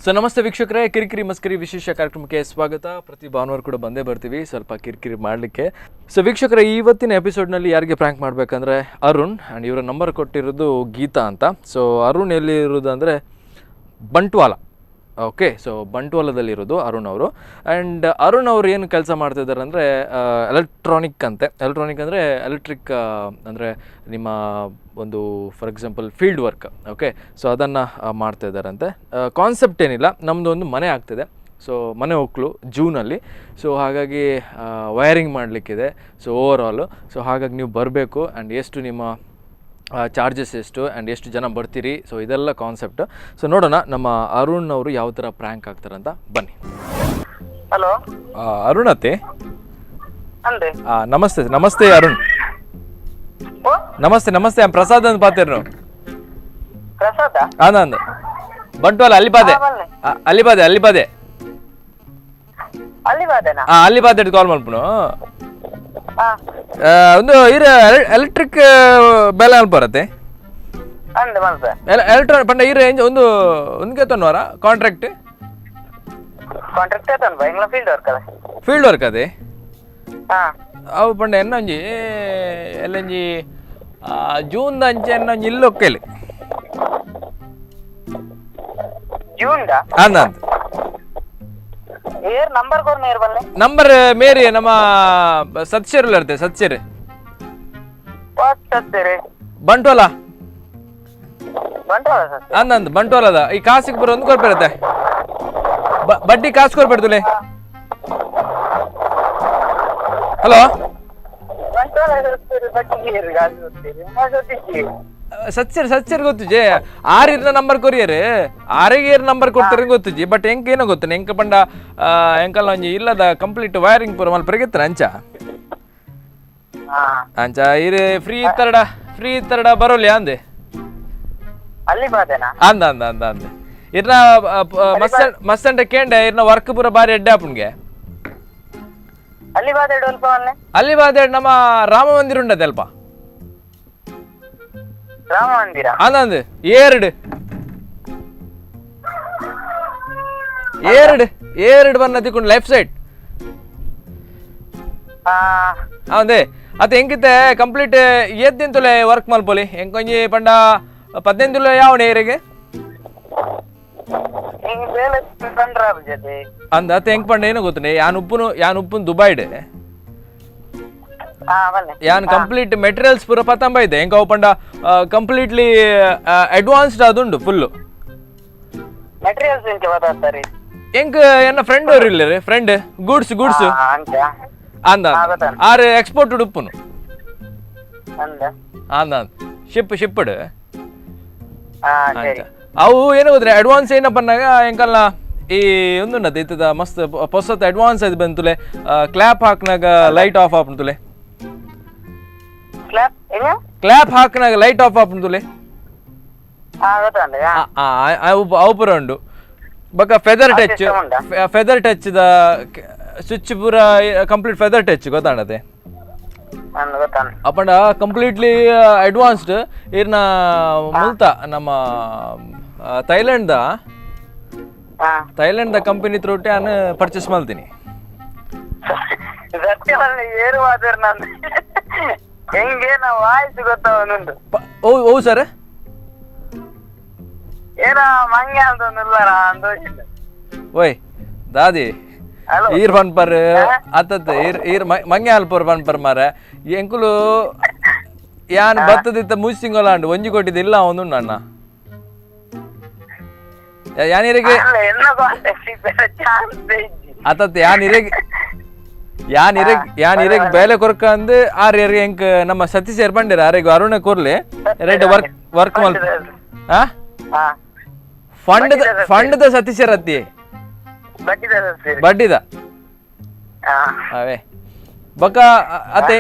ಸೊ ನಮಸ್ತೆ ವೀಕ್ಷಕರೇ, ಕಿರಿಕಿರಿ ಮಸ್ಕರಿ ವಿಶೇಷ ಕಾರ್ಯಕ್ರಮಕ್ಕೆ ಸ್ವಾಗತ. ಪ್ರತಿ ಭಾನುವಾರ ಕೂಡ ಬಂದೇ ಬರ್ತೀವಿ ಸ್ವಲ್ಪ ಕಿರಿಕಿರಿ ಮಾಡಲಿಕ್ಕೆ. ಸೊ ವೀಕ್ಷಕರೇ, ಇವತ್ತಿನ ಎಪಿಸೋಡ್ನಲ್ಲಿ ಯಾರಿಗೆ ಪ್ರ್ಯಾಂಕ್ ಮಾಡಬೇಕಂದ್ರೆ ಅರುಣ್. ಆ್ಯಂಡ್ ಇವರ ನಂಬರ್ ಕೊಟ್ಟಿರೋದು ಗೀತಾ ಅಂತ. ಸೊ ಅರುಣ್ ಎಲ್ಲಿ ಇರೋದು ಅಂದರೆ ಬಂಟ್ವಾಳ. ಓಕೆ, ಸೊ ಬಂಟ್ವಾಳದಲ್ಲಿರೋದು ಅರುಣ್ ಅವರು. ಆ್ಯಂಡ್ ಅರುಣ್ ಅವರು ಏನು ಕೆಲಸ ಮಾಡ್ತಿದ್ದಾರೆ ಅಂದರೆ ಎಲೆಕ್ಟ್ರಾನಿಕ್ ಅಂತೆ. ಎಲೆಕ್ಟ್ರಾನಿಕ್ ಅಂದರೆ ಎಲೆಕ್ಟ್ರಿಕ್, ಅಂದರೆ ನಿಮ್ಮ ಒಂದು for example field work. Okay, so ಅದನ್ನು ಮಾಡ್ತಾ ಇದ್ದಾರಂತೆ. ಕಾನ್ಸೆಪ್ಟ್ ಏನಿಲ್ಲ, ನಮ್ಮದು ಒಂದು ಮನೆ ಆಗ್ತಿದೆ. ಸೊ ಮನೆ ಒಕ್ಲು ಜೂನಲ್ಲಿ. ಸೊ ಹಾಗಾಗಿ ವೈರಿಂಗ್ ಮಾಡಲಿಕ್ಕಿದೆ. ಸೊ ಓವರ್ ಆಲು, ಸೊ ಹಾಗಾಗಿ ನೀವು ಬರಬೇಕು. ಆ್ಯಂಡ್ ಎಷ್ಟು ನಿಮ್ಮ ಚಾರ್ಜಸ್ ಎಷ್ಟು ಆ್ಯಂಡ್ ಎಷ್ಟು ಜನ ಬರ್ತೀರಿ, ಸೊ ಇದೆಲ್ಲ ಕಾನ್ಸೆಪ್ಟ್. ಸೊ ನೋಡೋಣ ನಮ್ಮ ಅರುಣ್ ಅವರು ಯಾವ ಥರ ಪ್ರ್ಯಾಂಕ್ ಆಗ್ತಾರಂತ. ಬನ್ನಿ. ಹಲೋ. ಅರುಣ್ ಅತ್ತೆ. ಅಂದೆ. ನಮಸ್ತೆ, ನಮಸ್ತೆ ಅರುಣ್. ಓ. ನಮಸ್ತೆ, ನಮಸ್ತೆ. ಪ್ರಸಾದ್ ಅಂತ ಪಾತೇರ್ನು. ಪ್ರಸಾದ? ಅಂದ ಬಂಟ್ವಾಳ ಅಲ್ಲಿ ಬಾದೆ. ಬನ್ನಿ. ಅಲ್ಲಿ ಬಾದೆ, ಅಲ್ಲಿ ಬಾದೆ. ಅಲ್ಲಿ ಬಾದೆನಾ? ಅಲ್ಲಿ ಬಾದೆ ಕಾಲ್ ಮಲ್ಪುನು. ಒಂದು ಇರ ಎಲೆಕ್ಟ್ರಿಕ್ ಬೆಲೆ ಅಲ್ಪ ಬರುತ್ತೆ. ಅಂದೆ ಮಲ್ಪ. ಎಲೆಕ್ಟ್ರಾನಿಕ್ ಪಂಡ ಇರ ಒಂದು ಒಂದ್ಗೆ ತೊನ್ವಾರ ಕಾಂಟ್ರಾಕ್ಟ್. ಕಾಂಟ್ರಾಕ್ಟ್ ಆತನ್ ಬಾ, ಇಂಗ್ಲ ಫೀಲ್ಡ್ ವರ್ಕ್ ಅದ. ಫೀಲ್ಡ್ ವರ್ಕ್ ಅದೇ. ಅವು ಪಂಡ ಎನ್ನೊಂಜಿ ಎಲ್ಲಂಜಿ ಜೂನ್ ಅಂಚೆ ಎನ್ನೊಂಜಿ ಇಲ್ಲೊಕ್ಕೆಲಿ. ಜೂನ್ the? ಅಂದ ಅಂದ. ಏರ್ ನಂಬರ್ ಕೊರ್ ನೇರ್ ಬಲ್ಲೆ. ನಂಬರ್ ಮೇರಿ ನಮ್ಮ ಸತ್ಯರು ಇರುತ್ತೆ, ಸತ್ಯರು. What ಸತ್ತೇರಿ? ಬಂಟ್ವಾಲ. ಬಂಟ್ವಾಳ ಸತ್ತೆ? ಅಂದ ಅಂದ, ಬಂಟ್ವಾಲದ. ಈ ಕಾಸಿಗೆ ಬರೋ ಒಂದು ಕೊರ್ಪಿರುತ್ತೆ, ಬಡ್ಡಿ ಕಾಸು ಕೊರ್ಬಿಡ್ತುಲೆ. ಹಲೋ. ಬಂಟ್ವಾಳ ಸತ್ತೇರಿ ಬಟ್ಟಿಗೆ ಏರ್ ಗಾಜು ಸತ್ತೇರಿ ಸತ್ತಿಗೆ. ಸತ್ಯರ್, ಸತ್ಯರ್ ಗೊತ್ತು ಜೆ. ಆರಿರ್ನ ನಂಬರ್ ಕೊರಿಯರ್, ಆರಿಗೆ ಏರ್ ನಂಬರ್ ಕೊಡ್ತಾರೆ ಗೊತ್ತು ಜಿ. ಬಟ್ ಎಂಕ್ ಏನೋ ಗೊತ್ತು, ಎಂಕ ಪಂಡ ಎಂಕಲ್ ಒಂಜಿ ಇಲ್ಲದ ಕಂಪ್ಲೀಟ್ ವೈರಿಂಗ್ ಪೂರ ಮಲ್ಪ ಅಂಚ. ಅಂಚ ಇರ್ ಫ್ರೀ ಇತ್ತರಡ, ಫ್ರೀ ಇತ್ತರಡ ಬರೋಲಿ ಅಂದೆ. ಅಲ್ಲಿ ಬಾದೆನಾ? ಅಂದ ಅಂದ ಅಂದ ಅಂದೆ. ಇರ್ನ ಮಸ್ತ್ ಮಸ್ತ್ ಕೇಂಡೆ, ಇರ್ನ ವರ್ಕ್ ಪೂರ ಬಾರಿ ಎಡ್ಡೆ ಆಪುನ್ಗೆ. ಅಲ್ಲಿ ಬಾದೆ ಅಲ್ಪ ಒನ್ನೆ. ಅಲ್ಲಿ ಬಾದೆ ನಮ್ಮ ರಾಮ ಮಂದಿರ ಉಂಡದೆ ಅಲ್ಪ. ರಾಮ ಮಂದಿರ? ಅಂದ ಅಂದ, ಏರಡು ಏರಡು ಏರಡು ಬನ್ನ ತಿಕ್ಕೊಂಡು ಲೆಫ್ಟ್ ಸೈಡ್. ಹೌದೇ. ಅತ್ತ ಎಂಕಿತ್ತೆ ಕಂಪ್ಲೀಟ್ ಏದ್ದಿಂತುಲೆ ವರ್ಕ್ ಮಲ್ಪೊಲಿ ಎಂಕೊಂಜಿ ಪಂಡ 15 ಯಾವ ನೇರಿಗೆ. ಹಿಂಗ್ ಬೇಲೆ ಕಂಡ್ರ ಜೊತೆ. ಅಂದ ಅತ್ತ ಎಂಕ್ ಪಂಡ ಏನೋ ಗೊತ್ತನೆ, ಯಾನ್ ಉಪ್ಪುನು ಯಾನ್ ಉಪ್ಪುನು ದುಬೈಡ್. ಬಲ್ಲೆ. ಯಾನ್ ಕಂಪ್ಲೀಟ್ ಮೆಟೀರಿಯಲ್ಸ್ ಪೂರ ಪತಂಬ ಇದೆ. ಎಂಕ ಅವು ಪಂಡ ಕಂಪ್ಲೀಟ್ಲಿ ಅಡ್ವಾನ್ಸ್ಡ್ ಅದುಂಡು ಫುಲ್ಲು. ಮೆಟೀರಿಯಲ್ಸ್ ಇಂಚ ಬತ್ತಾರಿ? ಎಂಕ್ ಎನ್ನ ಫ್ರೆಂಡ್ ಅವರು ಇಲ್ಲ, ಫ್ರೆಂಡ್ ಗೂಡ್ಸ್ ಗೂಡ್ಸ್. ಅಂಚ. ಅಂದ. ಗೊತ್ತಾನೆ. ಆರು ಎಕ್ಸ್ಪೋರ್ಟ್ ಉಡುಪುನು. ಅಂದ. ಅಂದ, ಶಿಪ್ ಶಿಪ್ಪಡ್. ಸರಿ. ಅವು ಏನು ಗೊತ್ತಿಲ್ಲ, ಅಡ್ವಾನ್ಸ್ ಏನಪ್ಪ ಅನ್ನಾಗ ಎಂಕಲ್ನ ಈ ಒಂದು ಇತ್ತದ ಮಸ್ತ್ ಪೊಸತ್ ಅಡ್ವಾನ್ಸ್ ಅದು ಬಂತುಲೆ. ಕ್ಲಾಪ್ ಹಾಕ್ನಾಗ ಲೈಟ್ ಆಫ್ ಆಪುಂತುಲೆ. ಕ್ಲಾಪ್ ಏನ? ಕ್ಲಾಪ್ ಹಾಕ್ನಾಗ ಲೈಟ್ ಆಫ್ ಆಪುಂತುಲೆ. ಗೊತ್ತಂಡ. ಅವು ಪೂರ ಉಂಡು. ಬೊಕ ಫೆದರ್ ಆ ಟಚ್ system ಉಂಟಾ? ಫೆದರ್ ಟಚ್ the switch ಪೂರ ಕಂಪ್ಲೀಟ್ ಫೆದರ್ ಟಚ್ ಗೊತ್ತಾಂಡತೆ. ಅಂದ ಗೊತ್ತಾನ. ಅಪ್ಪಂಡ ಕಂಪ್ಲೀಟ್ಲಿ ಅಡ್ವಾನ್ಸ್ಡ್ ಇರ್ನ ಮುಲ್ತ ನಮ್ಮ Thailand the Thailand the company ತ್ರೋಟೆ ನಾನು ಪರ್ಚೇಸ್ ಮಾಡ್ತೀನಿ. ಸತ್ಯವನ್ನ ಏರುವಾದ್ರೆ ನಾನು ಹೆಂಗೆ ನಾವು ವಾಯ್ಸ್ ಗೊತ್ತವನುಂಟು. ಓ ಓ ಸರ್. ಏನ ಮಂಗೆ ಅಂತ ಒಂದುಲ್ಲಾರ ಅಂತ. ಓಯ್ ದಾದಿ. ಹಲೋ. ಈರ್ ಪನ್ಪರ್ ಅತ್ತತ್ತ ಈರ್ ಈರ್ ಮಂಗೆ ಅಲ್ಪರ್ ಪನ್ಪರ್ ಮಾರೆ. ಎಂಕುಲು ಯಾನ್ ಬತ್ತದಿತ್ತ ಮೂಜಿ ತಿಂಗಳಾಂಡು ಒಂಜಿ ಕೊಟ್ಟಿದ್ದಿಲ್ಲ ಅವನು ಅಣ್ಣ. ಯಾನಿರಿಗೆ ಅಲ್ಲ, ಎನ್ನ ಕಾಂಟ್ಯಾಕ್ಟ್ ಚಾನ್ಸ್ ಇಜ್ಜಿ. ಅತ್ತತ್ತ ಯಾನ್ ಇರೆಗ್ ಯಾನ್ ಇರೆಗ್ ಯಾನ್ ಇರೆಗ್ ಬೇಲೆ ಕೊರ್ಕ ಅಂದ್ ಆರ್ ಎರ್ ಎಂಕ್ ನಮ್ಮ ಸತೀಶ್ ಏರ್ ಬಂಡಿರ ಆರೆಗ್ ಅರುಣ ಕೊರ್ಲೆ ರೆಡ್ ವರ್ಕ್ ವರ್ಕ್ ಮಲ್ಪ. ಫಂಡ್ ಫಂಡ್ the ಸತೀಶರ್ ಅತ್ತಿ. ಬಡ್ಡಿದ ಸರಿ. ಬಡ್ಡಿದ. ಅವೇ ಬೊಕ ಅತ್ತೆ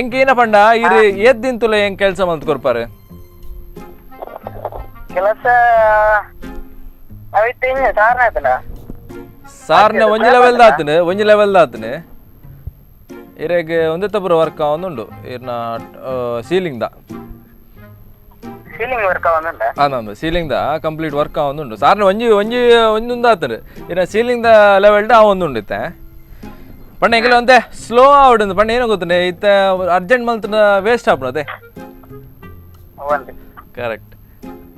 ಎಂಕ್ ಏನ ಪಂಡ ಇರ್ ಏತ್ ದಿನ ತುಲೆ ಎಂಕ್ ಕೆಲಸ ಮಲ್ತ್ ಕೊರ್ಪಾರೆ? ಕೆಲಸ ಅವಿತ್ತು ಇನ್ನು ಸಾರ್ನ ಆಯ್ತಲ್ಲ. ಸಾರ್ನ ಒಂಜಿ ಲೆವೆಲ್ ದಾತನು, ಒಂಜಿ ಲೆವೆಲ್ ದಾತನು. ಇರೆಗ್ ಒಂದೇ ತಪ್ಪು ವರ್ಕ್ ಒಂದುಂಡು ಇರ್ನ ಸೀಲಿಂಗ್ the. Ceiling work ಆವೊಂದುಂಡ? ಅಂದ ceiling the complete work ಆವೊಂದುಂಡು ಸಾರ್ನ. ಒಂಜಿ ಒಂಜಿ ಒಂಜೊಂದು ಆತಂಡು ಇನ್ನ ಸೀಲಿಂಗ್ the ಲೆವೆಲ್ಡ್ ಆ ಒಂದುಂಡು ಇತ್ತೆ. ಪಂಡ ಎಂಕಲೆ ಒಂತೆ ಸ್ಲೋ ಆವಡುಂದು ಪಂಡ ಏನೋ ಗೊತ್ತುಂಡೆ, ಇತ್ತೆ ಅರ್ಜೆಂಟ್ ಮಲ್ತನ ವೇಸ್ಟ್ ಆಪುಂಡು ಅದೇ. ಒಂದು ಕರೆಕ್ಟ್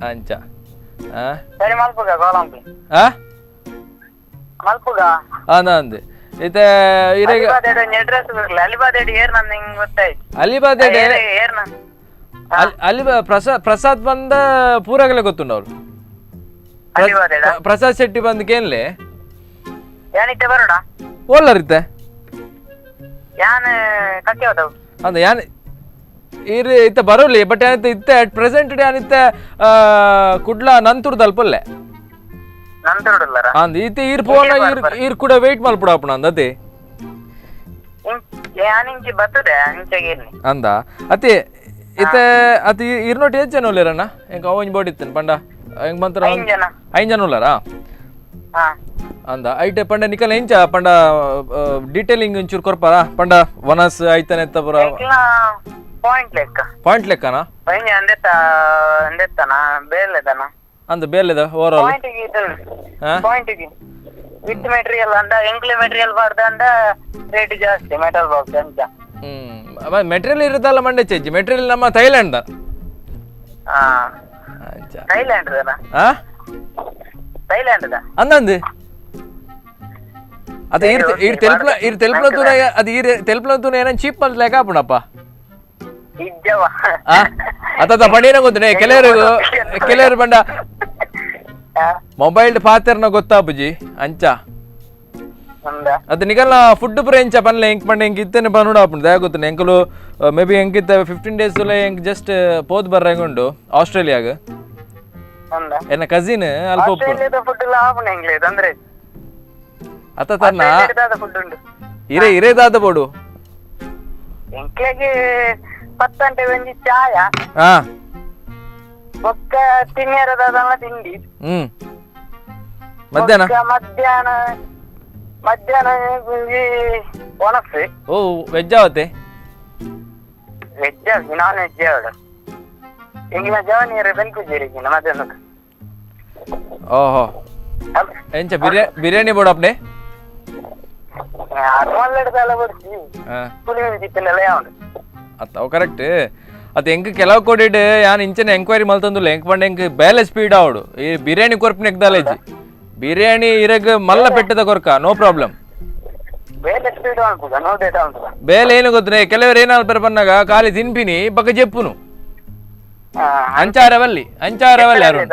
ಅಂಚ ಆ. ಸರಿ, ಮಲ್ಪುಗ ಗೋಲಂಪಿ. ಆ. ಮಲ್ಪುಗ. ಅಂದ ಅಂದೆ ಇತ್ತೆ ಇರೆಗ್ ಅಲಿಬಾದೇಡ್ ಒಂಜಿ ಅಡ್ರೆಸ್ ಬರ್ಲಿ. ಅಲಿಬಾದೇಡ್ ಏರ್ ನಂದು ಹಿಂಗ್ ಗೊತ್ತಾಯ್ತು. ಅಲಿಬಾದೇಡ್ ಏರ್ನ? ಅಲ್ಲಿ ಪ್ರಸಾದ್, ಪ್ರಸಾದ್ ಬಂದ ಪೂರಾಗಲೇ ಗೊತ್ತುಂಡು ಅವ್ರು. ಅಲಿಬಾದೇಡ? ಪ್ರಸಾದ್ ಶೆಟ್ಟಿ ಬಂದ್ ಕೇನ್ಲೆ. ಯಾನಿತ್ತೆ ಬರೋಣ? ಓಲ್ಲರಿತ್ತೆ? ಯಾನ್ ಕಕ್ಕೆ ಹೋದವು. ಅಂದ ಯಾನ್ ಇರ್ ಇತ್ತ ಬರೋಲಿ, ಬಟ್ ಯಾನಿತ್ತೆ ಇತ್ತೆ ಅಟ್ ಪ್ರೆಸೆಂಟ್ ಯಾನಿತ್ತೆ ಕುಡ್ಲ ನಂತುರ್ದಲ್ಪಲ್ಲೆ. ನಂತರಡುಲ್ಲರ? ಅಂದ್ ಇತ್ತೆ ಈರ್ ಪೋನ ಈರ್ ಈರ್ ಕೂಡ ವೆಯ್ಟ್ ಮಲ್ಪುಡಾಪುಣ ಅಂದತೆ. ಯಾನ್ ಇಂಚಿ ಬರ್ತದೆ ಇಂಚೆಗೆ ಇರ್ನಿ. ಅಂದ ಅತಿ ಇತ್ತೆ ಅತಿ ಇರ್ನೋಟಿ ಏತ್ ಜನ ಉಲ್ಲೇರಣ್ಣ? ಎಂಕ್ ಅವಂಜ್ ಬೋಡಿ ಇತ್ತೇನೆ ಪಂಡ ಹೆಂಗ್ ಬಂತರ? ಐನ್ ಜನ. ಐನ್ ಜನ ಉಲ್ಲಾರಾ? ಹಾ. ಅಂದ ಐಟೆ ಪಂಡ ನಿಕಲ್ ಎಂಚ ಪಂಡ ಡೀಟೇಲಿಂಗ್ ಒಂಚೂರು ಕೊರ್ಪಾರ ಪಂಡ ವನಸ್ ಐತನೆ ಎತ್ತ ಪುರ? ಪಾಯಿಂಟ್ ಲೆಕ್ಕ. ಪಾಯಿಂಟ್ ಲೆಕ್ಕನಾ? ಒಂಜಿ ಅಂದೆತ್ತ ಅಂದೆತ್ತನ ಬೇಲೆದನ. ಅಂದ ಬೇಲೆದ over all point ಇದು. ಹಾ? ಪಾಯಿಂಟ್ ವಿತ್ ಮೆಟೀರಿಯಲ್ ಅಂದ, ಎಂಕ್ಲೆ ಮೆಟೀರಿಯಲ್ ಬಾರ್ದ ಅಂದ ರೇಟ್ ಜಾಸ್ತಿ, ಮೆಟಲ್ ಬಾಕ್ಸ್ ಅಂತ. ಹ್ಮ್, ಮೆಟೀರಿಯಲ್ ಇರುತ್ತಲ್ಲ ಮಂಡೆ ಚೇಜ್ ಮೆಟೀರಿಯಲ್ ನಮ್ಮ ಥೈಲ್ಯಾಂಡ್ the. ಹಾ. ಅಂಚ. ಥೈಲ್ಯಾಂಡ್ ದನ? ಆ. Thailand the. ಅಂದಂದು ಅದ ಈರ್ ಈರ್ ತೆಲ್ಪ್ಲ ಈರ್ ತೆಲ್ಪ್ಲ ತೂನ ಅದು ಈರ್ ತೆಲ್ಪ್ಲ ತೂನ ಏನೇನು ಚೀಪ್ ಮಲ್ತ್ ಲೆಕ್ಕ ಆಪುಣಪ್ಪ. ಇಜ್ಜವ. ಆ ಅತ್ತ ಪಂಡ ಗೊತ್ತನೆ, ಕೆಲವರು ಕೆಲವರು ಪಂಡ ಮೊಬೈಲ್ ಪಾತೆರ್ನ ಗೊತ್ತಾಪುಜಿ ಅಂಚ. ಅಂದ. ಅದು ನಿಕಲ್ನ ಫುಡ್ ಪೂರ ಎಂಚ ಪನ್ಲೆ ಎಂಕ್? ಪಂಡ ಎಂಕ್ ಇತ್ತೇನೆ ಪನುಡ ಆಪುಂಡು ದಯ ಗೊತ್ತುಂಡು. ಎಂಕುಲು ಮೇ ಬಿ ಎಂಕಿತ್ತ 15 ಡೇಸ್ ಎಂಕ್ ಜಸ್ಟ್ ಪೋದ್ ಬರ್ರಂಗುಂಡು ಆಸ್ಟ್ರೇಲಿಯಾಗ. ಅಂದ. ಎನ್ನ ಕಸಿನ್ ಅಲ್ಪ ಉಪ್ಪು. ಆಸ್ಟ್ರೇಲಿಯಾದ ಫುಡ್ ಎಲ್ಲ ಆಪುಣ ಎಂಕ್ಲೆ ತೊಂದ್ರೆ. ಅತ್ತ ತನ್ನ ಆಸ್ಟ್ರೇಲಿಯಾದ ಫುಡ್ ಉಂಡು. ಇರೆ ಇರೇದಾದ ಬೋಡು. ಎಂಕ್ಲೆಗೆ 10 ಗಂಟೆ ಒಂಜಿ ಚಾಯ. ಹಾ. ಬೊಕ್ಕ ತಿನ್ಯರದಾದಲ್ಲ ತಿಂಡಿ. ಮಧ್ಯಾಹ್ನ? ಬೊಕ್ಕ ಮಧ್ಯಾಹ್ನ ಮಧ್ಯಾಹ್ನ ಒಂಜಿ ಒಣಸು. ಓ, ವೆಜ್ ಆವತ್ತೆ? Veg, non veg ಯಾವಡು ಎಂಗಿನ ಜವನಿಯರು ಬೆನ್ಕುಜೇರಿ ಮಧ್ಯಾಹ್ನಕ್ಕೆ. ಓಹೋ, ಎಂಚ ಬಿರಿಯಾನಿ ಬೋಡು ಅಪ್ನೆ? ಅದು ಮಲ್ಲೆಡ್ದಲ್ಲ ಬಡ್ಸಿ. ಹಾ. ಪುಲಿ ಚಿತ್ತನೆಲ್ಲ ಯಾವಡು. ಅತ್ತ ಅವು ಕರೆಕ್ಟ್. ಅದು ಎಂಕ್ ಕೆಲವು ಕೊಡಿಡ್ ಯಾನ್ ಇಂಚನೆ ಎಂಕ್ವೈರಿ ಮಲ್ತೊಂದುಲ್ಲ. ಎಂಕ್ ಪಂಡ ಎಂಕ್ ಬೇಲೆ ಸ್ಪೀಡ್ ಆವಡು. ಈ ಬಿರಿಯಾನಿ ಕೊರ್ಪಿನ ಎಕ್ದಾಲೇಜಿ ಬಿರಿಯಾನಿ ಇರಗ್ ಮಲ್ಲ ಪೆಟ್ಟದ ಕೊರ್ಕ, ನೋ ಪ್ರಾಬ್ಲಮ್. ಬೇಲೆ ಸ್ಪೀಡ್ ಅನ್ಪುಗ, ನೋ ಡೇಟಾ ಅನ್ಪುಗ. ಬೇಲೆ ಏನು ಗೊತ್ತನೆ, ಕೆಲವರು ಏನಾಲ್ಪರ ಪನ್ನಾಗ ಖಾಲಿ ತಿನ್ಪಿನಿ ಬಕ್ಕ ಜೆಪ್ಪುನು. ಅಂಚಾರವಲ್ಲಿ ಅಂಚಾರವಲ್ಲಿ ಅರುಣ್.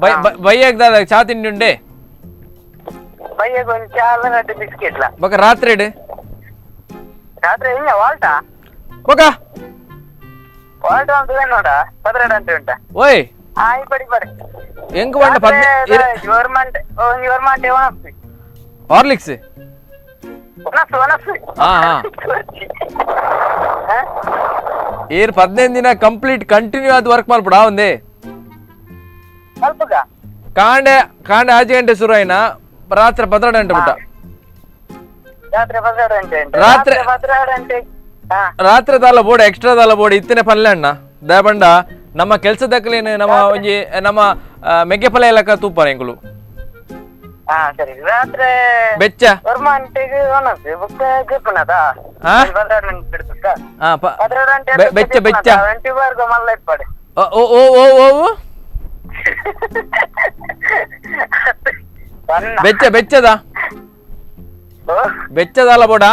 ಬೈ ಬೈಯಾಗ್ದಾದ ಚಾ ತಿಂಡಿ ಉಂಡೆ. ಬೈಯಾಗ ಒಂಜಿ ಚಾ ಅಲ್ಲ ಬಿಸ್ಕೆಟ್ಲ. ಬೊಕ ರಾತ್ರಿ? ರಾತ್ರಿ ಇಲ್ಲ ವಾಲ್ಟಾ. ಬೊಕ? ವಾಲ್ಟಾ ಅಂತ ನೋಡ 12 ಗಂಟೆ ಉಂಟ. ಓಯ್. ಹಾ, ಈ ಬಡಿ ಬಡಿ. ಎಂಕ್ ಪಂಡ ಪದ್ನೆ ಗೌರ್ಮೆಂಟ್ ಒಂಜಿ ಗೌರ್ಮೆಂಟ್ ಒಣಸ್ಸಿ. ಹಾರ್ಲಿಕ್ಸ್. ಒಣಸು ಒಣಸು. ಹಾ ಹಾ. ಏರ್ 15 ದಿನ ಕಂಪ್ಲೀಟ್ ಕಂಟಿನ್ಯೂ ಆದ್ ವರ್ಕ್ ಮಾಡ್ಬಿಡ ಒಂದೇ. ಮಲ್ಪುಗ. ಕಾಂಡೆ ಕಾಂಡೆ 5 ಗಂಟೆ ಶುರು ಆಯ್ನ ರಾತ್ರಿ 12 ಗಂಟೆ ಬಿಟ್ಟ. ರಾತ್ರಿ 12 ಗಂಟೆ ಉಂಟು. ರಾತ್ರಿ 12 ಗಂಟೆ. ಹಾ. ರಾತ್ರಿ ದಾಲ ಬೋರ್ಡ್ ಎಕ್ಸ್ಟ್ರಾ ದಾಲ ಬೋರ್ಡ್ ಇತ್ತನೆ ಪಲ್ಲೆ ಅಣ್ಣ ದಯಬಂಡ ನಮ್ಮ ಕೆಲಸದಕ್ಕಲೇನು ನಮ್ಮ ಒಂಜಿ ನಮ್ಮ ಮೆಗ್ಗೆಪಲ ಇಲಕ ತೂಪಾರ ಎಂಕುಲು. ಹಾ ಸರಿ, ರಾತ್ರಿ ಬೆಚ್ಚ ಗಂಟೆಗೆ ಒಣಸು ಬುಕ್ಕ ಗಿಪ್ಪುನದ. ಆ? 12 ಗಂಟೆ ಬಿಡ್ತಕ್ಕ. ಹಾ. 12 ಗಂಟೆ. ಬೆಚ್ಚ ಬೆಚ್ಚ. ಗಂಟೆ ವರ್ಗ ಮಲ್ಲ ಇಪ್ಪಾಡು. ಓ ಓ ಓ ಓ ಓ. ಬನ್ನ. ಬೆಚ್ಚ ಬೆಚ್ಚದ. ಓ, ಬೆಚ್ಚದಲ್ಲ ಬೋಡ.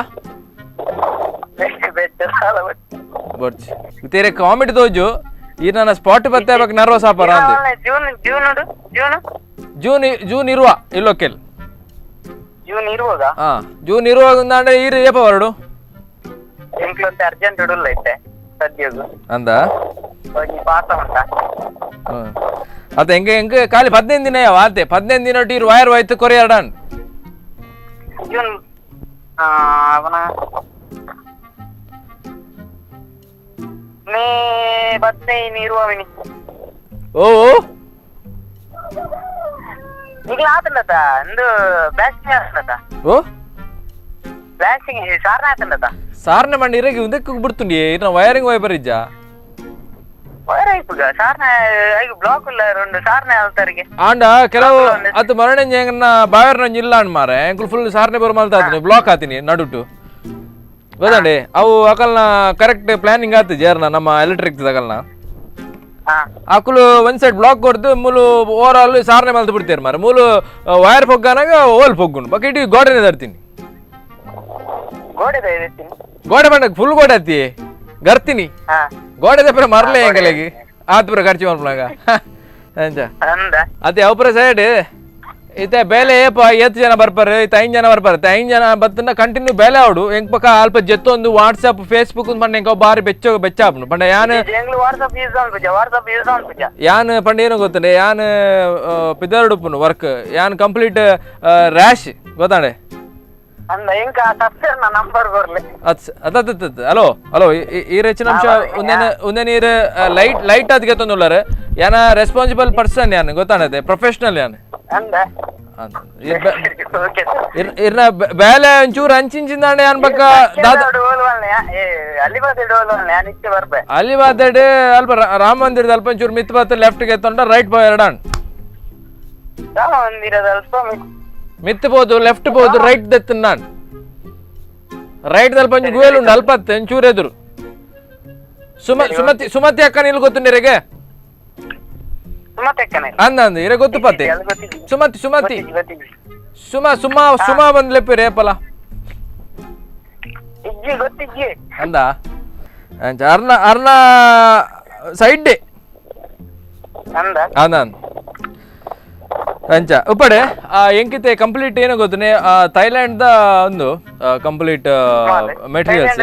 ಬೆಚ್ಚ ಸಾಲ ಬಿಟ್ಟು. ಬರ್ಚಿ ತೇರೆ ಕಾಮಿಡಿ ತೋಜು ಈ ನನ್ನ ಸ್ಪಾಟ್ ಬತ್ತೆ ನರ್ವಸ್ ಆಪಾರ ಅಂದೆ. June June June. June June ಇರುವ ಇಲ್ಲೊಕ್ಕೆಲ್. ಜೂನ್ ಇರುವಾಗ. ಹಾ, ಜೂನ್ ಇರುವಾಗ ಅಂದ್ರೆ ಈರು ಏಪ ಬರಡು? ಎಂಕ್ಲೊಂತೆ ಅರ್ಜೆಂಟ್ ಉಡುಲ್ಲ ಇತ್ತೆ ಸದ್ಯಗು. ಅಂದ. ಒಂಜಿ ಪಾಸ ಉಂಟಾ. ಹ್ಮ್ ಅತ್ತ ಹೆಂಗೆ ಹೆಂಗೆ ಖಾಲಿ 15 ದಿನ ಯಾವ ಆತೆ 15 ದಿನ ಟೀರ್ ವೈರ್ ಹೋಯ್ತು ಕೊರಿಯರ್ ಡನ್. ಜೂನ್ ಅವನ ಮೇ 15 ಇರುವವಿನಿ. ಓ ಓ. ಈಗ ಆತಂಡತ ಒಂದು ಬ್ಲಾಸ್ಟಿಂಗ್ ಆತಂಡತ. ಓ. ಬ್ಲಾಸ್ಟಿಂಗ್ ಸಾರ್ನ ಆತಂಡತ. ಸಾರ್ನೆ ಮಂಡಿ ಇರಗಿ ಉದಕ್ಕೆ ಬಿಡ್ತುಂಡಿ ಇನ್ನ ವೈರಿಂಗ್ ವೈಬರ್ ಇಜ್ಜಾ? Wire ಐಪುಗ ಸಾರ್ನೆ ಐಗು ಬ್ಲಾಕ್ ಇಲ್ಲ ಉಂಡು ಸಾರ್ನೆ ಅಲ್ತರಿಗೆ ಆಂಡ ಕೆಲವು ಅದು ಮರಣಂಜೆ ಎಂಗನ ಬಾಯರ್ನಂಜಿ ಇಲ್ಲ ಅಂಡ್ ಮಾರೆ ಎಂಕುಲು ಫುಲ್ ಸಾರ್ನೆ ಬರೋ ಮಲ್ತ ಆತೀನಿ ಬ್ಲಾಕ್ ಆತೀನಿ ನಡುಟು ಗೊತ್ತಂడి ಅವು ಅಕಲ್ನ ಕರೆಕ್ಟ್ ಪ್ಲಾನಿಂಗ್ ಆತು ಜೇರ್ನ ನಮ್ಮ ಎಲೆಕ್ಟ್ರಿಕ್ ಅಕಲ್ನ ಅಕುಲು ಒಂದ್ ಸೈಡ್ ಬ್ಲಾಕ್ ಕೊಡ್ದು ಮೂಲು ಓವರ್ ಆಲ್ ಸಾರ್ನೆ ಮಲ್ತು ಬಿಡ್ತೀರಿ ಮಾರೆ ಮೂಲು ವೈರ್ ಪೊಗ್ಗನಾಗ ಓಲ್ ಪೊಗ್ಗುಂಡು ಬಟ್ ಇಡೀ ಗೋಡೆನೆ ತರ್ತೀನಿ ಗೋಡೆ ಗೋಡೆ ಬಂಡ ಫುಲ್ ಗೋಡೆ ಅತ್ತಿ ಗರ್ತೀನಿ ಗೋಡೆ ದಪ್ಪರ ಮರಲೇ ಎಂಗಲಿಗೆ ಆತ್ ಪುರ ಖರ್ಚು ಮಾಡ್ಲಾಗ ಅಂಚ ಅದೇ ಅವಪುರ ಸೈಡ್ ಇತ್ತೆ ಬೇಲೆ ಏಪ ಏತ್ ಜನ ಬರ್ಪಾರೆ ಇತ್ತ ಐದು ಜನ ಬರ್ಪಾರೆ ಐದು ಜನ ಬತ್ತನ ಕಂಟಿನ್ಯೂ ಬೇಲೆ ಅವಡು ಎಂಕ್ ಪಕ್ಕ ಅಲ್ಪ ಜೆತ್ತೊಂದು ವಾಟ್ಸಪ್ ಫೇಸ್ಬುಕ್ ಪಂಡ ಎಂಕ ಬಾರಿ ಬೆಚ್ಚ ಬೆಚ್ಚಾಪನು ಪಂಡ ಯಾನ್ ಯಾನ್ ಪಂಡ ಏನು ಗೊತ್ತಂಡೆ ಯಾನ್ ಪಿದರ್ಡುಪ್ಪುನು ವರ್ಕ್ ಯಾನ್ ಕಂಪ್ಲೀಟ್ ರ್ಯಾಶ್ ಗೊತ್ತಾಂಡೆ ಹಲೋ ಹಲೋ ಈ ಹೆಚ್ಚಿನ ಅಂಶ ಒಂದೇ ನೀರು ಲೈಟ್ ಲೈಟ್ ಅದಕ್ಕೆ ತೊಂದುಳ್ಳಾರೆ ಯಾನ ರೆಸ್ಪಾನ್ಸಿಬಲ್ ಪರ್ಸನ್ ಯಾನ್ ಗೊತ್ತಾಣತೆ ಪ್ರೊಫೆಷನಲ್ ಯಾನ್ ಇರ್ನ ಬೇಲೆ ಒಂಚೂರು ಅಂಚಿಂಚಿಂದಾಂಡೆ ಯಾನ್ ಪಕ್ಕ ಅಲ್ಲಿ ಬಾದೆಡ್ ಅಲ್ಪ ರಾಮ ಮಂದಿರದ ಅಲ್ಪ ಒಂಚೂರು ಮಿತ್ ಬಾತ್ ಲೆಫ್ಟ್ ಗೆ ತೊಂಡ ರೈಟ್ ಬಾ ಎರಡಾಣ್ ಮಿತ್ ಬೋದು ಲೆಫ್ಟ್ ಬೋದು ರೈಟ್ ದೆತ್ತ ನಾನ್ ರೈಟ್ ದಲ್ಪ ಒಂಜಿ ಗುವೆಲ್ ಉಂಡು ಅಲ್ಪ ಒಂಚೂರು ಎದುರು ಸುಮತಿ ಸುಮತಿ ಅಕ್ಕ ನಿಲ್ ಗೊತ್ತು ನಿರಗೆ ಅಂದ ಅಂದ ಇರ ಗೊತ್ತು ಪತ್ತೆ ಸುಮತಿ ಸುಮತಿ ಸುಮಾ ಸುಮಾ ಸುಮಾ ಬಂದ್ ಲೆಪ್ಪಿರಿ ಏಪಲ ಅಂದ ಅರ್ನ ಅರ್ನ ಸೈಡ್ ಅಂದ ಅಂಚ ಉಪ್ಪಡೆ ಎಂಕಿತೆ ಕಂಪ್ಲೀಟ್ ಏನೋ ಗೊತ್ತನೆ ಥೈಲ್ಯಾಂಡ್ the ಒಂದು ಕಂಪ್ಲೀಟ್ ಮೆಟೀರಿಯಲ್ಸ್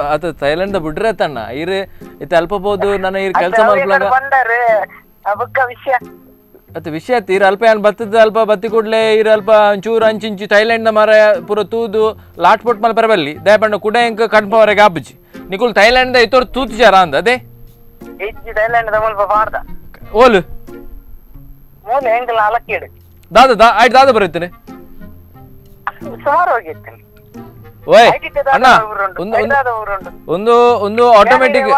ಆತ ಥೈಲ್ಯಾಂಡ್ the ಬಿಡ್ರೆ ತಣ್ಣ ಇರ್ ಇತ್ತ ಅಲ್ಪ ಬೋದು ನನ್ನ ಇರ್ ಕೆಲಸ ಮಾಡ್ಲಾಗ ಅತ್ ವಿಷಯ ಇರ್ ಅಲ್ಪ ಏನ್ ಬತ್ತದ ಅಲ್ಪ ಬತ್ತಿ ಕೂಡ್ಲೆ ಇರ್ ಅಲ್ಪ ಒಂಚೂರು ಅಂಚಿಂಚು ಥೈಲ್ಯಾಂಡ್ ದ ಮರ ಪೂರ ತೂದು ಲಾಟ್ ಪೊಟ್ ಮಲ್ ಪರಬಲ್ಲಿ ದಯಪಂಡ ಕುಡ ಎಂಕ್ ಕಣ್ಪವರೆಗೆ ಆಪುಜಿ ನಿಕುಲ್ ಥೈಲ್ಯಾಂಡ್ the ಇತೋರ್ ತೂತು ಜರ ಅಂದ ಅದೇ ಓಲು ದಾದ ದಾ ಆಯ್ತು ದಾದ ಬರುತ್ತೇನೆ ಓಯ್ ಅಣ್ಣ ಒಂದು ಒಂದು ಆಟೋಮೆಟಿಕ್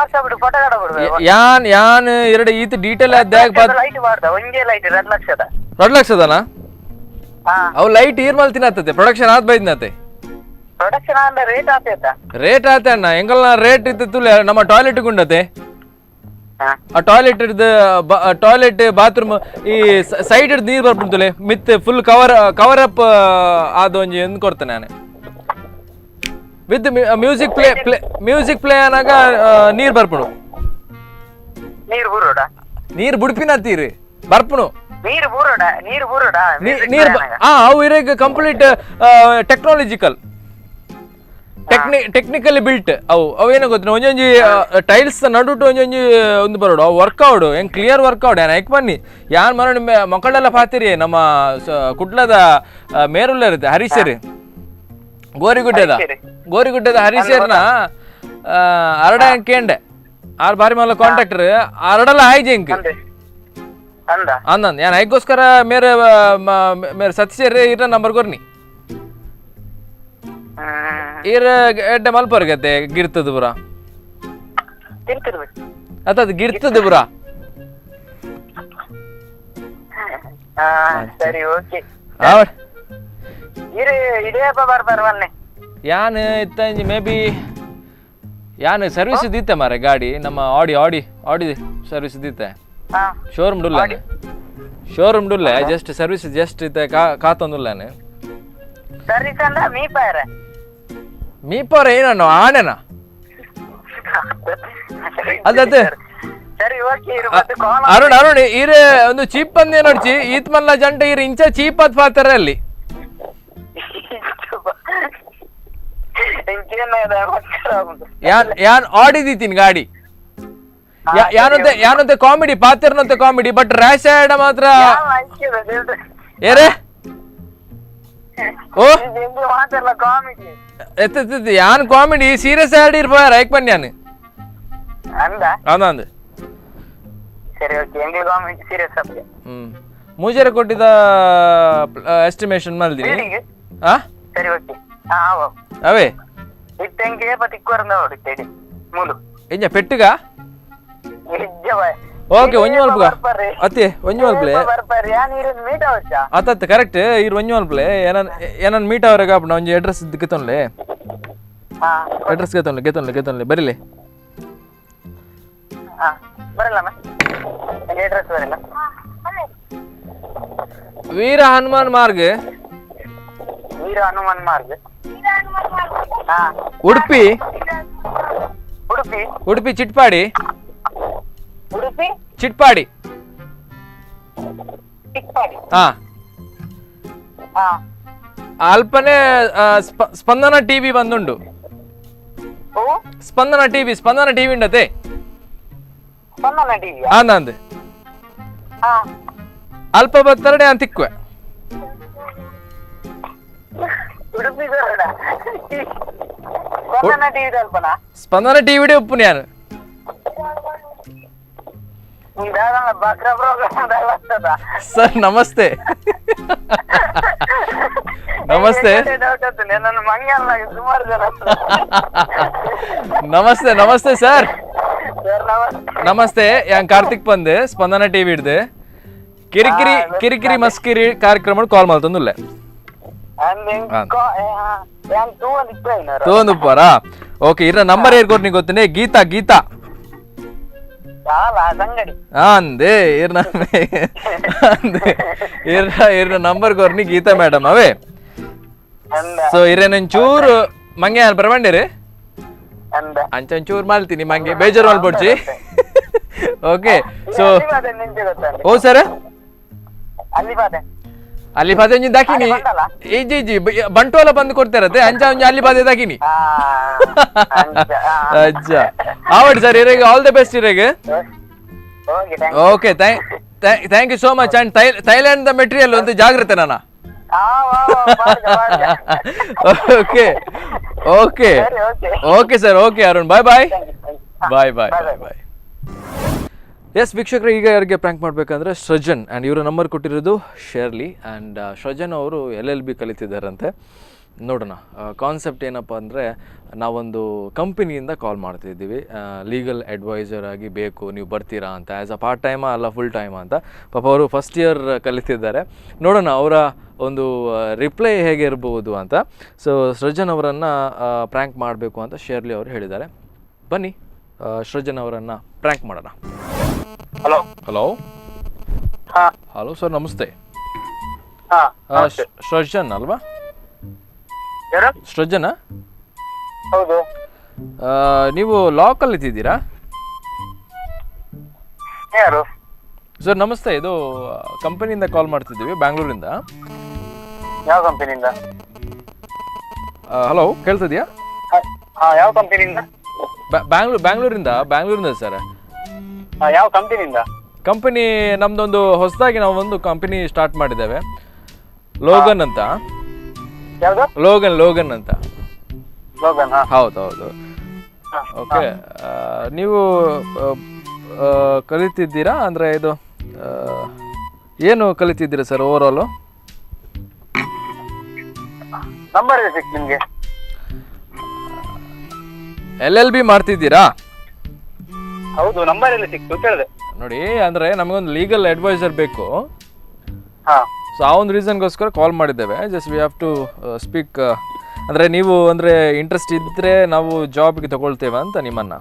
ಯಾನ್ ಯಾನ್ ಎರಡು ಈತ ಡೀಟೇಲ್ ಎರಡು ಲಕ್ಷದನಾ ಅವು ಲೈಟ್ ಈರ್ ಮಲ್ ತಿನ್ನತ್ತೆ ಪ್ರೊಡಕ್ಷನ್ ಆದ್ ಬೈದ್ನತೆ ರೇಟ್ ಆತೆ ಅಣ್ಣ ಎಂಗಲ್ನ ರೇಟ್ ಇತ್ತು ನಮ್ಮ ಟಾಯ್ಲೆಟ್ ಗುಂಡತೆ ಆ ಟಾಯ್ಲೆಟ್ ಹಿಡ್ದು ಟಾಯ್ಲೆಟ್ ಬಾತ್ರೂಮ್ ಈ ಸೈಡ್ ಹಿಡ್ದು ನೀರು ಬರ್ಬಿಡ್ತಲೆ ಮಿತ್ full cover cover up ಆದ ಒಂಜಿ ಎಂದು ಕೊಡ್ತೇನೆ ನಾನು with music play play music play ಆನಾಗ ನೀರು ಬರ್ಪುಣು ನೀರು ಬುಡ್ಪಿನ ತೀರಿ ಬರ್ಪುಣು ನೀರು ಅವು ಇರೇಗ complete technological technically built ಅವು ಅವೇನೋ ಗೊತ್ತಿಲ್ಲ ಒಂಜೊಂಜಿ ಟೈಲ್ಸ್ ನಡುಟು ಒಂಜೊಂಜಿ ಒಂದು ಬರೋಡು ಅವು ವರ್ಕೌಟ್ ಹೆಂಗೆ ಕ್ಲಿಯರ್ ವರ್ಕೌಟ್ ಯಾನ್ ಐಕ್ ಬನ್ನಿ ಯಾನ್ ಮರಣ ಮಕ್ಕಳೆಲ್ಲ ಪಾತಿರಿ ನಮ್ಮ ಕುಡ್ಲದ ಮೇರುಲ್ಲ ಇರುತ್ತೆ ಹರೀಶರಿ ಗೋರಿಗುಡ್ಡೆದ ಗೋರಿಗುಡ್ಡೆದ ಹರೀಶರ್ನ ಅರಡ ಕೇಂಡೆ ಆರ್ ಬಾರಿ ಮಲ್ಲ ಕಾಂಟ್ರಾಕ್ಟರ್ ಅರಡಲ್ಲ ಆಯ್ಜೆ ಇಂಕ್ ಅಂದಂದ್ ಯಾನ್ ಐಕ್ಗೋಸ್ಕರ ಮೇರೆ ಮೇರೆ ಸತೀಶರ್ ಇರ ನಂಬರ್ ಕೊರ್ನಿ ಇರ ಎಡ್ಡೆ ಮಲ್ಪರ್ಗತ್ತೆ ಗಿರ್ತದ ಪುರ ಅತ್ತ ಗಿರ್ತದ ಪುರ ಸರಿ ಓಕೆ ಯಾನ್ ಇತ್ತ ಮೇ ಬಿ ಯಾನ್ ಸರ್ವಿಸ್ ಇದ್ದಿತ್ತೆ ಮಾರೆ ಗಾಡಿ ನಮ್ಮ ಆಡಿ ಆಡಿ ಆಡಿ ಸರ್ವಿಸ್ ಇದ್ದಿತ್ತೆ ಶೋರೂಮ್ ಡುಲ್ಲ ಶೋರೂಮ್ ಡುಲ್ಲೆ just service just ಇತ್ತೆ ಕಾತೊಂದುಲ್ಲಾನೆ ಮೀಪಾರ ಏನಣ್ಣ ಆಣೆನಾ ಅದೇ ಅರುಣ್ ಅರುಣ್ ಈರೆ ಒಂದು ಚೀಪ್ ಬಂದೇ ನೋಡ್ಚಿ ಈತ್ ಮಲ್ಲ ಜಂಟ ಈರ್ ಇಂಚ ಚೀಪ್ ಅದ್ ಪಾತಾರೆ ಅಲ್ಲಿ ಯಾನ್ ಯಾನ್ ಆಡಿದೀತೀನಿ ಗಾಡಿ ಯಾನಂತೆ ಯಾನಂತೆ ಕಾಮಿಡಿ ಪಾತಿರ್ನಂತೆ comedy but rash ಆಡ ಮಾತ್ರ ಏರೇ ಓ ಎತ್ತ ಯಾನ್ ಕಾಮಿಡಿ ಸೀರಿಯಸ್ ಆಡಿ ಇರ್ಬೋಯಾರ ಐಕ್ ಬನ್ನಿ ಯಾನ್ ಅಂದ ಮೂಜರೆ ಕೊಟ್ಟಿದ ಎಸ್ಟಿಮೇಷನ್ ಮಲ್ದಿನಿ ಅವೇ ಇತ್ತೆ ಏಪ ತಿಕ್ಕೋರ್ ನೋಡು ಇತ್ತೆ ಮೂಲು ಎಂಜ ಪೆಟ್ಟುಗ ಓಕೆ ಒಂಜಿ ಮಲ್ಪುಗ ಅತ್ತೆ ಒಂಜಿ ಮಲ್ಪಲೆ ಅತ್ತ ಕರೆಕ್ಟ್ ಇರು ಒಂಜಿ ಮಲ್ಪಲೆ ಏನನ್ ಏನನ್ ಮೀಟ್ ಅವರೆಗ ಆಪುಂಡ ಒಂಜಿ ಅಡ್ರೆಸ್ ಗೆತ್ತೊನ್ಲೆ ಅಡ್ರೆಸ್ ಗೆತ್ತೊನ್ಲೆ ಗೆತ್ತೊನ್ಲೆ ಗೆತ್ತೊನ್ಲೆ ಬರಿಲೆ ವೀರ ಹನುಮಾನ್ ಮಾರ್ಗ್ ವೀರ ಹನುಮಾನ್ ಮಾರ್ಗ್ ಉಡುಪಿ ಉಡುಪಿ ಉಡುಪಿ ಚಿಟ್ಪಾಡಿ ಉಡುಪಿ ಚಿಟ್ಪಾಡಿ ಚಿಟ್ಪಾಡಿ ಹಾ ಅಲ್ಪನೆ ಸ್ಪಂದನ ಟಿವಿ ಬಂದುಂಡು. ಸ್ಪಂದನ ಟಿವಿ, ಸ್ಪಂದನ ಟಿವಿ ಉಂಡತೆ. ಸ್ಪಂದನ ಟಿವಿ ಅಂದ ಅಲ್ಪ ಬತ್ತರಡೆ ಅಂತ ತಿಕ್ಕುವೆ. ಉಡುಪಿ ಸ್ಪಂದನ ಟಿವಿ ಅಲ್ಪನಾ? ಸ್ಪಂದನ ಟಿವಿ ಉಪ್ಪು ನಾನು. ಸರ್ ನಮಸ್ತೆ. ನಮಸ್ತೆ ನಮಸ್ತೆ ನಮಸ್ತೆ ಸರ್. ನಮಸ್ತೆ, ಯಾನ್ ಕಾರ್ತಿಕ್ ಬಂದೆ ಸ್ಪಂದನ ಟಿವಿ ಹಿಡ್ದೆ ಕಿರಿಕಿರಿ ಕಿರಿಕಿರಿ ಮಸ್ಕಿರಿ ಕಾರ್ಯಕ್ರಮ ಕಾಲ್ ಮಾಡ್ತಂದುಲ್ಲೆ. ತೂಂದುಪ್ಪಾರಾ? ಓಕೆ, ಇರ ನಂಬರ್ ಏರ್ ಕೊಟ್ಟು ಗೊತ್ತೇ? ಗೀತಾ ಗೀತಾ ಅಂದೆ ಇರ್ನ ಅಂದೆ ಇರ್ನ ಇರ್ನ ನಂಬರ್ ಕೊರ್ನಿ ಗೀತಾ ಮೇಡಮ್ ಅವೇ. ಸೊ ಇರೇನೊಂಚೂರು ಮಂಗೆ ಬರಬಂಡಿರಿ ಅಂಚೊಂಚೂರು ಮಾಡ್ತೀನಿ ಮಂಗೆ ಬೇಜಾರು ಮಾಡ್ಬಿಡ್ಚಿ. Okay so ಓ ಸರ್ ಅಲ್ಲಿ ಬಾದೆ ಒಂಜಿ ದಾಕಿನಿ ಇಜ್ಜಿ ಇಜ್ಜಿ ಬಂಟೋಲ ಬಂದು ಕೊಡ್ತಾರತ್ತೆ ಅಂಚ ಒಂಜಿ ಅಲ್ಲಿ ಬಾದೆ ದಾಕಿನಿ. ಅಜ್ಜ ಆವಡ್ ಸರ್ ಇರೆಗೆ all the best ಇರೆಗೆ. Okay thank you so much. And Thailand the material ಒಂದು ಜಾಗ್ರತೆ ನಾನ. Okay okay okay sir. Okay Arun, bye bye bye bye bye bye. Yes ವೀಕ್ಷಕರು, ಈಗ ಯಾರಿಗೆ ಪ್ರ್ಯಾಂಕ್ ಮಾಡಬೇಕಂದ್ರೆ ಸೃಜನ್. ಆ್ಯಂಡ್ ಇವರ ನಂಬರ್ ಕೊಟ್ಟಿರೋದು ಶೇರ್ಲಿ. ಆ್ಯಂಡ್ ಸೃಜನ್ ಅವರು LLB ಕಲಿತಿದ್ದಾರಂತೆ. ನೋಡೋಣ ಕಾನ್ಸೆಪ್ಟ್ ಏನಪ್ಪ ಅಂದರೆ, ನಾವೊಂದು ಕಂಪನಿಯಿಂದ ಕಾಲ್ ಮಾಡ್ತಿದ್ದೀವಿ, ಲೀಗಲ್ ಅಡ್ವೈಸರ್ ಆಗಿ ಬೇಕು, ನೀವು ಬರ್ತೀರಾ ಅಂತ, as a part ಟೈಮಾ ಅಲ್ಲ ಫುಲ್ ಟೈಮಾ ಅಂತ. ಪಾಪ ಅವರು ಫಸ್ಟ್ ಇಯರ್ ಕಲಿತಿದ್ದಾರೆ. ನೋಡೋಣ ಅವರ ಒಂದು ರಿಪ್ಲೈ ಹೇಗೆ ಇರ್ಬೋದು ಅಂತ. ಸೊ ಸೃಜನ್ ಅವರನ್ನು ಪ್ರ್ಯಾಂಕ್ ಮಾಡಬೇಕು ಅಂತ ಶೇರ್ಲಿ ಅವರು ಹೇಳಿದ್ದಾರೆ. ಬನ್ನಿ ಸೃಜನ್ ಅವರನ್ನು ಪ್ರ್ಯಾಂಕ್ ಮಾಡೋಣ. Hello hello hello sir namaste. Srijan ಅಲ್ವಾ? ಸೃಜನ? ಹೌದು. ನೀವು ಲಾ ಕಲಿತಿದ್ದೀರಾ? ಯಾರು ಸರ್? ನಮಸ್ತೆ, ಇದು ಕಂಪನಿಯಿಂದ ಕಾಲ್ ಮಾಡ್ತಿದ್ದೀವಿ, ಬ್ಯಾಂಗ್ಳೂರಿಂದ. ಯಾವ ಕಂಪನಿಯಿಂದ? ಹಲೋ ಕೇಳ್ತಿದ್ಯಾ? ಯಾವ ಕಂಪನಿಯಿಂದ? ಬ್ಯಾಂಗ್ಳೂರಿಂದ. ಬ್ಯಾಂಗ್ಳೂರಿಂದ ಸರ್. ಯಾವ ಕಂಪನಿಯಿಂದ? ಕಂಪನಿ ನಮ್ದೊಂದು ಹೊಸದಾಗಿ ನಾವು ಒಂದು ಕಂಪನಿ ಸ್ಟಾರ್ಟ್ ಮಾಡಿದ್ದೇವೆ, ಲೋಗನ್ ಅಂತ. ಯಾವುದು? ಲೋಗನ್, ಲೋಗನ್ ಅಂತ. ಲೋಗನ್? ಹೌದು ಹೌದು. ಓಕೆ, ನೀವು ಕಲಿತಿದ್ದೀರಾ ಅಂದರೆ ಇದು ಏನು ಕಲಿತಿದ್ದೀರಾ sir over all? Number ಸಿಕ್ತು ನಿಮಗೆ? LLB ಮಾಡ್ತಿದ್ದೀರಾ? ಹೌದು, ನಂಬರ್ ಎಲ್ಲಿ ಸಿಕ್ತು ಕೇಳಿದೆ. ನೋಡಿ, ಅಂದರೆ ನಮಗೊಂದು ಲೀಗಲ್ ಅಡ್ವೈಸರ್ ಬೇಕು. ಸೊ ಆ ಒಂದು ರೀಸನ್ಗೋಸ್ಕರ ಕಾಲ್ ಮಾಡಿದ್ದೇವೆ. Just we have to speak. ಅಂದರೆ ನೀವು ಅಂದರೆ ಇಂಟ್ರೆಸ್ಟ್ ಇದ್ದರೆ ನಾವು ಜಾಬ್ಗೆ ತಗೊಳ್ತೇವೆ ಅಂತ ನಿಮ್ಮನ್ನು.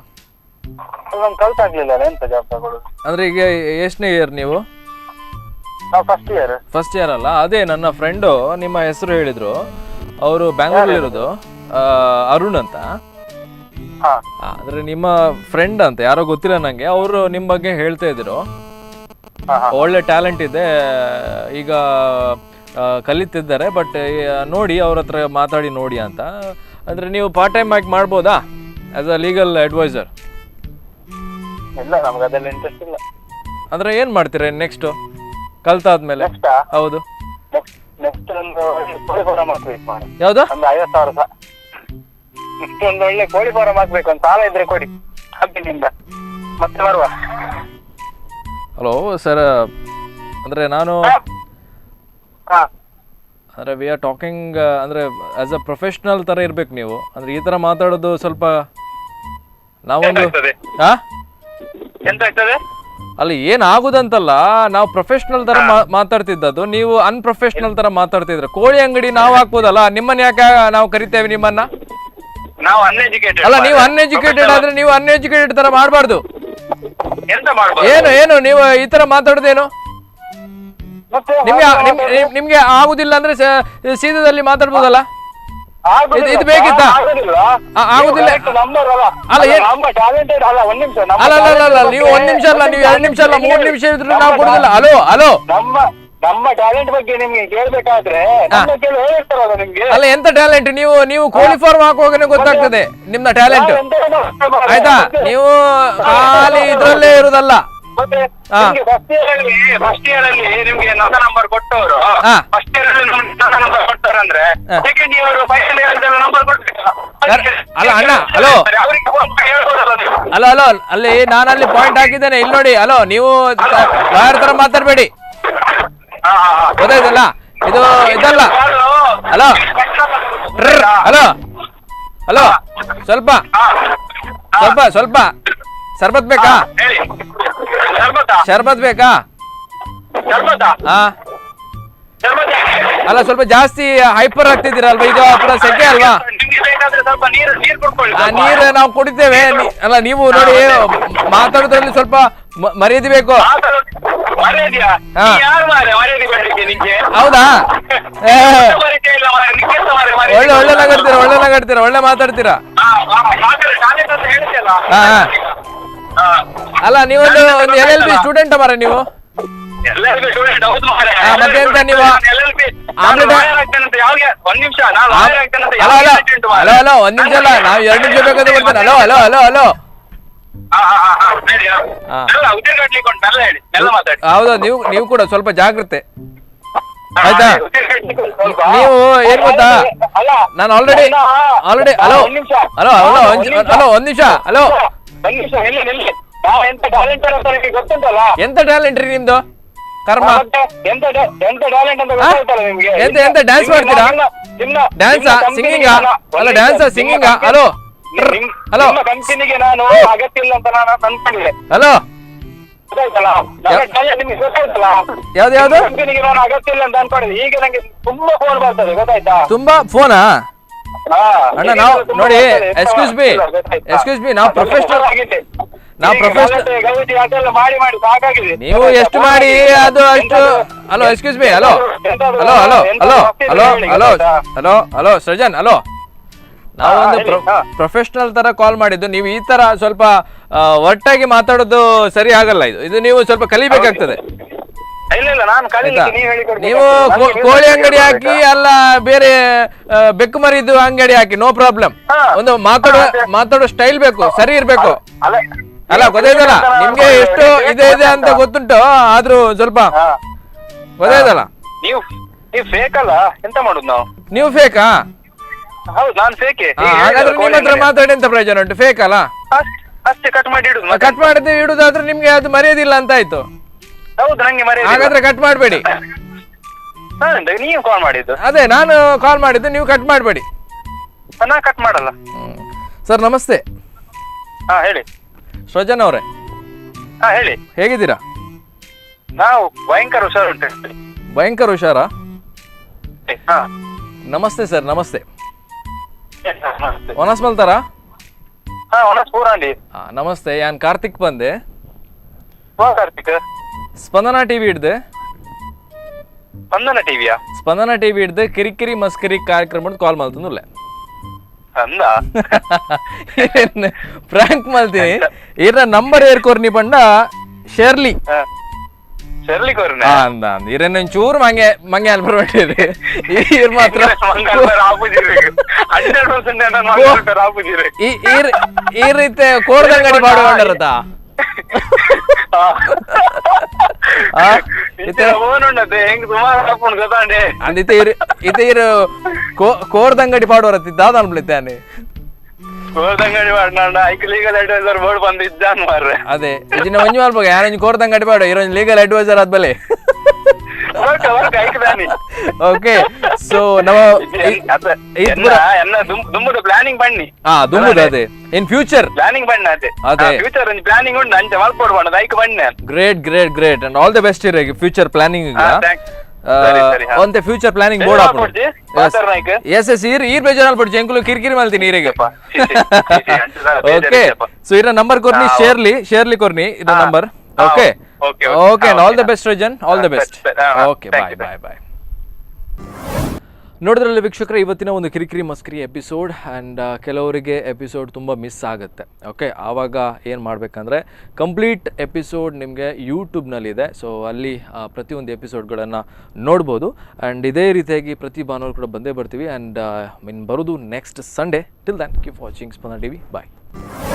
ಅಂದರೆ ಈಗ ಎಷ್ಟನೇ ಇಯರ್ ನೀವು? First year. First year ಅಲ್ಲ, ಅದೇ ನನ್ನ ಫ್ರೆಂಡು ನಿಮ್ಮ ಹೆಸರು ಹೇಳಿದರು. ಅವರು ಬ್ಯಾಂಗ್ಳೂರಲ್ಲಿರೋದು, ಅರುಣ್ ಅಂತ. ಅಂದರೆ ನಿಮ್ಮ ಫ್ರೆಂಡ್ ಅಂತ ಯಾರೋ ಗೊತ್ತಿಲ್ಲ ನನಗೆ, ಅವರು ನಿಮ್ಮ ಬಗ್ಗೆ ಹೇಳ್ತಾ ಇದ್ರು. ಒಳ್ಳೆ ಟ್ಯಾಲೆಂಟ್ ಇದೆ, ಈಗ ಕಲಿತಿದ್ದಾರೆ, ಬಟ್ ನೋಡಿ ಅವ್ರ ಹತ್ರ ಮಾತಾಡಿ ನೋಡಿ ಅಂತ. ಅಂದರೆ ನೀವು ಪಾರ್ಟ್ ಟೈಮ್ ಆಗಿ ಮಾಡ್ಬೋದಾ as a legal adviser? ಇಲ್ಲ, ನಮ್ಗೆ ಅದೆಲ್ಲ ಇಂಟ್ರೆಸ್ಟ್ ಇಲ್ಲ. ಅಂದರೆ ಏನು ಮಾಡ್ತೀರಾ ನೆಕ್ಸ್ಟ್ ಕಲ್ತಾದ್ಮೇಲೆ? ಹೌದು, ನೆಕ್ಸ್ಟ್ ಒಂದು ಕೋಳಿ ಫಾರಂ ಹಾಕ್ಬೇಕು. ಯಾವ್ದು? ಒಂದು 50,000. ನೆಕ್ಸ್ಟ್ ಒಂದು ಒಳ್ಳೆ ಕೋಳಿ ಫಾರಂ ಹಾಕ್ಬೇಕು, ಒಂದು ಸಾಲ ಇದ್ರೆ ಕೊಡಿ ಕಂಪನಿಯಿಂದ, ಮತ್ತೆ ಬರುವ. ಹಲೋ ಸರ್, ಅಂದರೆ ನಾನು ಅಂದರೆ we are talking ಅಂದರೆ as a professional ಥರ ಇರ್ಬೇಕು ನೀವು. ಅಂದರೆ ಈ ಥರ ಮಾತಾಡೋದು ಸ್ವಲ್ಪ ನಾವೊಂದು ಎಂತ ಆಗ್ತದೆ ಅಲ್ಲ, ಏನಾಗುದಂತಲ್ಲ, ನಾವು ಪ್ರೊಫೆಷನಲ್ ತರ ಮಾತಾಡ್ತಿದ್ದದ್ದು, ನೀವು ಅನ್ಪ್ರೊಫೆಷನಲ್ ತರ ಮಾತಾಡ್ತಿದ್ರ. ಕೋಳಿ ಅಂಗಡಿ ನಾವು ಹಾಕ್ಬೋದಲ್ಲ, ನಿಮ್ಮನ್ನ ಯಾಕೆ ನಾವು ಕರಿತೇವೆ ನಿಮ್ಮನ್ನ? ನಾವು ಅನ್ಎಜುಕೇಟೆಡ್ ಅಲ್ಲ, ನೀವು ಅನ್ಎಜುಕೇಟೆಡ್ ಆದ್ರೆ ನೀವು ಅನ್ಎಜುಕೇಟೆಡ್ ತರ ಮಾಡಬಾರ್ದು. ಎಂತ ಮಾಡ್ಬೋದು? ಏನು ಏನು ನೀವು ಈ ತರ ಮಾತಾಡೋದೇನು? ನಿಮ್ಗೆ ನಿಮ್ಗೆ ಆಗುದಿಲ್ಲ ಅಂದ್ರೆ ಸೀದಾದಲ್ಲಿ ಮಾತಾಡ್ಬೋದಲ್ಲ. ಇದು ಬೇಕಿತ್ತಾ? ಆಗುದಿಲ್ಲ. ಅಲ್ಲ, ಅಲ್ಲ ಅಲ್ಲ ಅಲ್ಲ, ನೀವು ಒಂದ್ ನಿಮಿಷ ಅಲ್ಲ, ನೀವು 2 ನಿಮಿಷ ಅಲ್ಲ, 3 ನಿಮಿಷ ಇದ್ರು ನಾವು ಕೊಡುದಿಲ್ಲ. ಹಲೋ ಹಲೋ, ನಮ್ಮ ಟ್ಯಾಲೆಂಟ್ ಬಗ್ಗೆ ನಿಮ್ಗೆ ಕೇಳ್ಬೇಕಾದ್ರೆ ಹೇಳಿರ್ತಾರಲ್ಲ ನಿಮ್ಗೆ. ಅಲ್ಲ, ಎಂತ ಟ್ಯಾಲೆಂಟ್? ನೀವು ನೀವು ಕೋಳಿ ಫಾರ್ಮ್ ಹಾಕುವಾಗನೇ ಗೊತ್ತಾಗ್ತದೆ ನಿಮ್ಮ ಟ್ಯಾಲೆಂಟ್, ಆಯ್ತಾ? ನೀವು ಖಾಲಿ ಇದ್ರಲ್ಲೇ ಇರುದಲ್ಲ. ಫಸ್ಟ್ ಇಯರ್ ಅಲ್ಲಿ ನಿಮ್ಗೆ ನನ್ನ ನಂಬರ್ ಕೊಟ್ಟವರು, ಫಸ್ಟ್ ಇಯರ್ ಅಲ್ಲಿ ನನ್ನ ನಂಬರ್ ಕೊಟ್ಟವ್ರು ಅಂದ್ರೆ second year final year number ಕೊಡ್ಬೇಕಲ್ಲ. ಅಲ್ಲ ಅಣ್ಣ, hello hello hello, ಅಲ್ಲಿ ನಾನಲ್ಲಿ ಪಾಯಿಂಟ್ ಹಾಕಿದ್ದೇನೆ, ಇಲ್ಲಿ ನೋಡಿ. ಹಲೋ, ನೀವು ಲಾಯರ್ ತರ ಮಾತಾಡ್ಬೇಡಿ, ಗೊತ್ತಾಯ್ತಲ್ಲ? ಇದು ಇದಲ್ಲ. Hello hello hello, ಸ್ವಲ್ಪ ಸ್ವಲ್ಪ ಸ್ವಲ್ಪ ಶರ್ಬತ್ ಬೇಕಾ? ಶರ್ಬತ್ ಬೇಕಾ? ಹಾ, ಅಲ್ಲ ಸ್ವಲ್ಪ ಜಾಸ್ತಿ ಹೈಪರ್ ಆಗ್ತಿದ್ದೀರಲ್ವಾ, ಇದು ಪೂರ ಸೆಕೆ ಅಲ್ವಾ? ನೀರು ನಾವು ಕುಡಿತೇವೆ. ಅಲ್ಲ ನೀವು ನೋಡಿ, ಮಾತಾಡೋದ್ರಲ್ಲಿ ಸ್ವಲ್ಪ ಮರ್ಯಾದೆ ಬೇಕು. ಹೌದಾ? ಒಳ್ಳೆ ಒಳ್ಳೆ ನಗಾಡ್ತೀರಾ, ಒಳ್ಳೆ ನಗಾಡ್ತೀರಾ, ಒಳ್ಳೆ ಮಾತಾಡ್ತೀರಾ. ಅಲ್ಲ, ನೀವೊಂದು ಒಂದು LLB student ಮಾರ್ರೆ ನೀವು. ಮತ್ತೆ ಎಂತ ನೀವು? ಹಲೋ ಹಲೋ, ಒಂದ್ ನಿಮಿಷ ಅಲ್ಲ, ನಾವು 2 ನಿಮಿಷ ಬೇಕಾದ್ರೆ ಕೊಡ್ತೇನೆ. Hello hello hello hello, ಹೌದಾ? ನೀವು ನೀವು ಕೂಡ ಸ್ವಲ್ಪ ಜಾಗ್ರತೆ, ಆಯ್ತಾ? ನೀವು ಏನ್ ಗೊತ್ತಾ, ನಾನು already already hello hello hello hello ಒಂದ್ ನಿಮಿಷ, ಹಲೋ, ಎಂತ ಟ್ಯಾಲೆಂಟ್ ರೀ ನಿಮ್ದು? ಕರ್ಮ, ಎಂತ ಎಂತ ಡ್ಯಾನ್ಸ್ ಮಾಡ್ತೀರಾ? ಡ್ಯಾನ್ಸಾ, ಸಿಂಗಿಂಗಾ? ಅಲ್ಲ, ಡ್ಯಾನ್ಸಾ ಸಿಂಗಿಂಗಾ? ಹಲೋ ಹಲೋ, ಕಂಪನಿಗೆ ನಾನು ಅಗತ್ಯ ಇಲ್ಲ ಅಂತ ನಾನು ಅನ್ಕೊಂಡಿದ್ದೆ. ಹಲೋ, ಯಾವ್ದು ಯಾವ್ದು ಕಂಪನಿಗೆ ನಾನು ಅಗತ್ಯ ಇಲ್ಲ ಅಂತ ಅನ್ಕೊಂಡಿದ್ದೆ. ಈಗ ನಂಗೆ ತುಂಬಾ ಫೋನ್ ಬರ್ತದೆ, ಗೊತ್ತಾಯ್ತಾ? ತುಂಬಾ ಫೋನಾ ಅಣ್ಣ? ನಾವು ನೋಡಿ, excuse me excuse me, ನಾವು ಪ್ರೊಫೆಷನಲ್, ನಾವು ಪ್ರೊಫೆಷನಲ್ ನೀವು ಎಷ್ಟು ಮಾಡಿ ಅದು ಅಷ್ಟು. Hello, excuse me, hello hello hello hello hello hello hello hello Srujan, hello, ನಾವೊಂದು ಪ್ರೊಫೆಷನಲ್ ತರ ಕಾಲ್ ಮಾಡಿದ್ದು. ನೀವು ಈ ತರ ಸ್ವಲ್ಪ ಒಟ್ಟಾಗಿ ಮಾತಾಡೋದು ಸರಿ ಆಗಲ್ಲ. ಇದು ಇದು ನೀವು ಸ್ವಲ್ಪ ಕಲಿಬೇಕಾಗ್ತದೆ. ನೀವು ಕೋಳಿ ಅಂಗಡಿ ಹಾಕಿ, ಅಲ್ಲ ಬೇರೆ ಬೆಕ್ಕು ಮರಿದ್ದು ಅಂಗಡಿ ಹಾಕಿ, ನೋ ಪ್ರಾಬ್ಲಮ್. ಒಂದು ಮಾತಾಡೋ ಸ್ಟೈಲ್ ಬೇಕು, ಸರಿ ಇರ್ಬೇಕು. ಅಲ್ಲ, ಗೊತ್ತಾಯ್ತಲ್ಲ ನಿಮ್ಗೆ ಎಷ್ಟು ಇದೆ ಇದೆ ಅಂತ ಗೊತ್ತುಂಟು, ಆದ್ರೂ ಸ್ವಲ್ಪ ಗೊತ್ತಾಯ್ತಲ್ಲ. ನೀವು ಫೇಕ್ ಅಲ್ಲ, ಎಂತ ಮಾಡುದು ನಾವು? ನೀವು ಫೇಕಾ? ಹೌದು, ನಾನು ಫೇಕೆ. ಹಾಗಾದ್ರೆ ನಿಮ್ಮ ಹತ್ರ ಮಾತಾಡಿ ಎಂತ ಪ್ರಯೋಜನ ಉಂಟು? ಫೇಕ್ ಅಲ್ಲ, ಅಷ್ಟೇ ಕಟ್ ಮಾಡಿ ಇಡುದು. ಕಟ್ ಮಾಡದೆ ಇಡುದಾದ್ರೆ ನಿಮ್ಗೆ ಅದು ಮರ್ಯಾದಿಲ್ಲ ಅಂತ ಆಯ್ತು. ಹೌದು, ನಂಗೆ ಮರ್ಯಾದೆ. ಹಾಗಾದ್ರೆ ಕಟ್ ಮಾಡಬೇಡಿ. ನೀವು ಕಾಲ್ ಮಾಡಿದ್ದು? ಅದೇ ನಾನು ಕಾಲ್ ಮಾಡಿದ್ದು, ನೀವು ಕಟ್ ಮಾಡಬೇಡಿ. ನಾ ಕಟ್ ಮಾಡಲ್ಲ ಸರ್. ನಮಸ್ತೆ. ಹಾ ಹೇಳಿ. ಸೃಜನ್ ಅವರೇ. ಹಾ ಹೇಳಿ. ಹೇಗಿದ್ದೀರಾ? ನಾವು ಭಯಂಕರ ಹುಷಾರುಂಟು. ಭಯಂಕರ ಹುಷಾರಾ? ನಮಸ್ತೆ ಸರ್. ನಮಸ್ತೆ. ಒನಸ್ ಮಲ್ತಾರಾ? ನಮಸ್ತೆ, ಯಾನ್ ಕಾರ್ತಿಕ್ ಬಂದೆ. ಕಾರ್ತಿಕ್. ಸ್ಪಂದನಾ ಟಿವಿ ಹಿಡ್ದೆ. ಸ್ಪಂದನ ಟಿವಿಯಾ? ಸ್ಪಂದನ ಟಿವಿ ಹಿಡ್ದೆ ಕಿರಿಕಿರಿ ಮಸ್ಕಿರಿ ಕಾರ್ಯಕ್ರಮ ಕಾಲ್ ಮಲ್ತಂದುಲ್ಲೆ. ಪ್ರಾಂಕ್ ಮಲ್ತೀನಿ. ಇರ ನಂಬರ್ ಏರ್ಕೋರ್ನಿ ಬಂಡ ಶೇರ್ಲಿ. ಶೇರ್ಲಿ ಕೋರ್ನೆ ಅಂದ ಅಂದ ಇರನ್ನ ಚೂರು ಮಂಗೆ ಮಂಗೆ ಅಲ್ಬರ್ ಮಾಡಿರಿ. ಇರ್ ಮಾತ್ರ ಈ ರೀತಿ ಕೋರ್ದಂಗಡಿ ಮಾಡುವಂಡರತ. ಕೋರ್ದಂಗಡಿ ಪಾಡುವರತ್ತಿದ್ದ ಅನ್ಬಿಡ್ತಾನೆ. ಅದೇ ಇಜಿನ ಒಂಜಿ ಮಲ್ಪಗ ಯಾರೊಂಜಿ ಕೋರ್ದಂಗಡಿ ಪಾಡು ಇರೊಂಜಿ ಲೀಗಲ್ ಅಡ್ವೈಸರ್ ಆದ್ಬಲೆ. ಓಕೆ ಓಕೆ, ಐಕ್ ದಾನಿ. ಓಕೆ, ಸೊ ನಮ್ಮ ಎನ್ನ ಎನ್ನ ದುಂಬುದ ಪ್ಲಾನಿಂಗ್ ಬನ್ನಿ. ಹಾ, ದುಂಬುದ ಅದೇ, ಇನ್ ಫ್ಯೂಚರ್. ಪ್ಲಾನಿಂಗ್ ಬಣ್ಣ ಅದೇ. ಅದೇ. ಫ್ಯೂಚರ್ ಒಂಜಿ ಪ್ಲಾನಿಂಗ್ ಉಂಟು, ಅಂಚೆ ಮಲ್ಪೊಡು ಬಣ್ಣ ಐಕ್ ಬಣ್ಣ. Great great great, and all the best ಇರ ಫ್ಯೂಚರ್ ಪ್ಲಾನಿಂಗ್. ಹಾ, thanks. ಸರಿ, ಸರಿ, ಹಾ. ಒಂತೆ ಫ್ಯೂಚರ್ ಪ್ಲಾನಿಂಗ್ ಬೋರ್ಡ್ ಬೇಜಾರ್ ಮಲ್ಪೊಡ್ಚಿ? ಮಾತಾಡ್ ನಾಯ್ಕ. ಎಸ್ ಎಸ್, ಈರ್ ಈರ್ ಬೇಜಾರ್ ಮಲ್ಪೊಡ್ಚಿ, ಎಂಕುಲು ಕಿರಿಕಿರಿ ಮಲ್ತೀನಿ ಈರೆಗೆ. ಅಪ್ಪ, ಸಿ, ಸಿ, ಸಿ, ಸಿ, ಅಂಚ ದಾಲ ಬೇಜಾರ್ ಓಕೆ. ಇಜ್ಜಪ್ಪ. ಸೊ ಇರ ನಂಬರ್ ಕೊರ್ನಿ, ಶೇರ್ಲಿ ಶೇರ್ಲಿ ಕೊರ್ನಿ ಇರ ನಂಬರ್. ಹಾ, okay. Okay, okay. Okay, ಹಾ, all the okay. Best Rajan, all the ಹಾ, ಬೆಸ್ಟ್. ಸರಿ, ಸರಿ, ಹಾ, okay, thank bye. You, bye bye. ನೋಡಿದ್ರಲ್ಲಿ ವೀಕ್ಷಕರೇ, ಇವತ್ತಿನ ಒಂದು ಕಿರಿಕಿರಿ ಮಸ್ಕಿರಿ ಎಪಿಸೋಡ್. ಆ್ಯಂಡ್ ಕೆಲವರಿಗೆ ಎಪಿಸೋಡ್ ತುಂಬ ಮಿಸ್ ಆಗುತ್ತೆ. ಓಕೆ, ಆವಾಗ ಏನು ಮಾಡಬೇಕಂದ್ರೆ, ಕಂಪ್ಲೀಟ್ ಎಪಿಸೋಡ್ ನಿಮಗೆ ಯೂಟ್ಯೂಬ್ನಲ್ಲಿದೆ. ಸೊ ಅಲ್ಲಿ ಪ್ರತಿಯೊಂದು ಎಪಿಸೋಡ್ಗಳನ್ನು ನೋಡ್ಬೋದು. ಆ್ಯಂಡ್ ಇದೇ ರೀತಿಯಾಗಿ ಪ್ರತಿ ಭಾನುವಾರ ಕೂಡ ಬಂದೇ ಬರ್ತೀವಿ. ಆ್ಯಂಡ್ ಮೀನ್ ಬರೋದು next Sunday. Till then, keep watching Spandana TV. Bye.